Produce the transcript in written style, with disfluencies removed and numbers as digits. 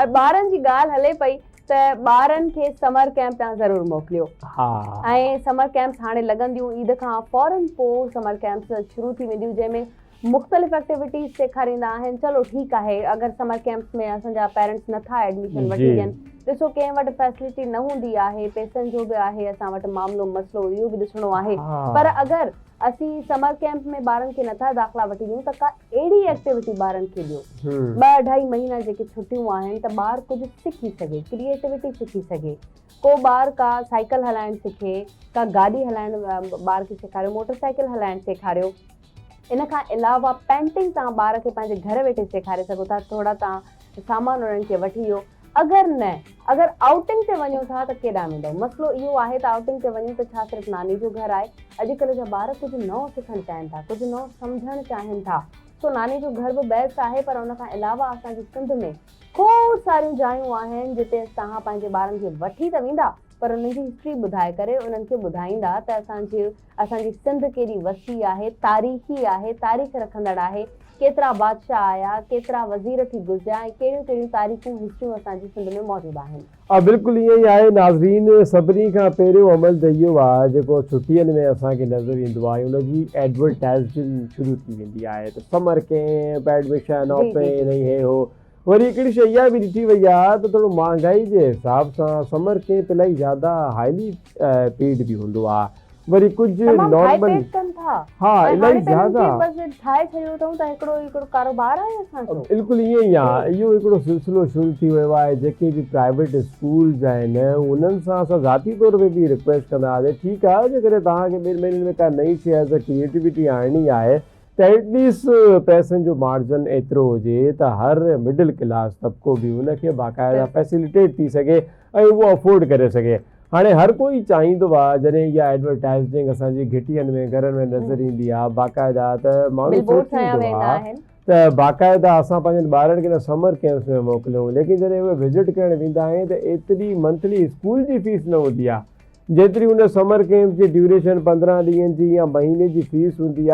۽ ٻارن جي ڳالهه هلي پئي ته ٻارن کي سمر ڪئمپ تان ضرور موڪليو. ها. ۽ سمر ڪئمپس هاڻي لڳنديون عيد کان فورن پو سمر ڪئمپس شروع ٿي وينديون جنهن ۾ مختلف ايڪٽيوٽيز سيکاريندا آهن چلو ٺيڪ آهي اگر سمر ڪئمپس ۾ اسان جا پيرنٽس نٿا ايڊميشن وٺي ڏين ڏسو ڪنهن وٽ فيسلٽي نه هوندي آهي پيسن جو به آهي اسان وٽ معاملو مسئلو اهو به ڏسڻو آهي پر اگر اسين سمر ڪئمپ ۾ ٻارن کي نٿا داخلا وٺي ڏيون ته ڪا اهڙي ايڪٽيوٽي ٻارن کي ڏيو ٻه اڍائي مهينا جيڪي ڇٽيون آهن ته ٻار ڪجهه سکي سگهي ڪريئيٽوٽي سکي سگهي ڪو ٻار ڪا سائيڪل هلائڻ سکي ڪا گاڏي هلائڻ ٻار کي سيکاريو موٽر سائيڪل هلائڻ سيکاريو ان کان علاوه پينٽنگ توهان ٻار کي پنهنجي گهر ويٺي سيکاري سگهو ٿا ٿورا توهان سامان انهن کي وٺي ڏيو اگر نه اگر آئوٽنگ تي وڃو ٿا ته ڪيڏانهن ويندؤ؟ مسئلو اهو آهي ته آئوٽنگ تي وڃون ته ڇا صرف ناني جو گهر آهي؟ اڄڪلهه جا ٻار ڪجهه نئون سکڻ چاهين ٿا، ڪجهه نئون سمجهڻ چاهين ٿا. سو ناني جو گهر به بيسٽ آهي پر ان کان علاوه اسان جي سنڌ ۾ کوڙ ساريون جايون آهن جتي توهان پنهنجي ٻارن کي وٺي ته ويندا پر انهن جي هسٽري ٻڌائي ڪري انهن کي ٻڌائيندا ته اسان جي اسان جي سنڌ ڪيڏي وسيع آهي، تاريخي آهي، تاريخ رکندڙ آهي، ڪيترا بادشاهه آيا، ڪيترا وزير ٿي گذريا ۽ ڪهڙيون ڪهڙيون تاريخون هسٽريون اسان جي سنڌ ۾ موجود آهن. ها بلڪل ائين ئي آهي ناظرين سڀني کان پهريون عمل ته اهو آهي جيڪو ڇٽين ۾ اسان کي نظر ايندو آهي ان جي ايڊورٽائزنگ شروع ٿي ويندي آهي ته سمر ڪيمپ ايڊميشن جي جي اوپن جي ۽ هي هو وري هڪڙي شيء اها به ڏٺي وئي آهي ته ٿورو مهانگائي جي حساب سان سمر ڪيمپ الاهي زياده هائلي پيڊ به هوندو آهي وري ڪجهه تمام هائي نارمل پيڊ ڪن ٿا ها ۽ الاهي هاڻي ته انهن زياده کي بس ٺاهي ڇڏيو اٿئون ته هڪڙو هڪڙو ڪاروبار آهي اسان جو. بلڪل ائين ئي آهي جي اهو هڪڙو سلسلو شروع ٿي ويو آهي جيڪي به پرائيويٽ اسڪولز آهن انهن سان اسان ذاتي طور تي به رڪويسٽ ڪندا هئاسين ٺيڪ آهي جيڪڏهن توهان کي ٻن مهينن ۾ ڪا نئين شيء ايز ا ڪريئيٽوٽي آڻڻي آهي ته ايٽ ليسٽ پئسن جو مارجن ايترو هجي ته هر مڊل ڪلاس طبقو به ان کي باقاعده فيسليٽيٽ ٿي سگهي ۽ اهو افورڊ ڪري سگهي. هاڻي هر ڪوئي چاهيندو آ جڏهن اها ايڊورٽائزنگ اسان جي گهٽين ۾ گهرن ۾ نظر ايندي آ باقاعده ته ماڻهو بل بورڊ ٺاهيا سوچيندو ويندا آ آهن. ته باقاعده اسان پنهنجن ٻارن کي نه سمر ڪيمپس ۾ موڪليون ليڪن جڏهن اهي وزٽ ڪرڻ ويندا آهن ته ايتري منٿلي اسڪول جي فيس نه هوندي آ جيتري ان سمر ڪيمپ جي ڊيوريشن 15 ڏينهن جي يا مهيني جي فيس هوندي آ.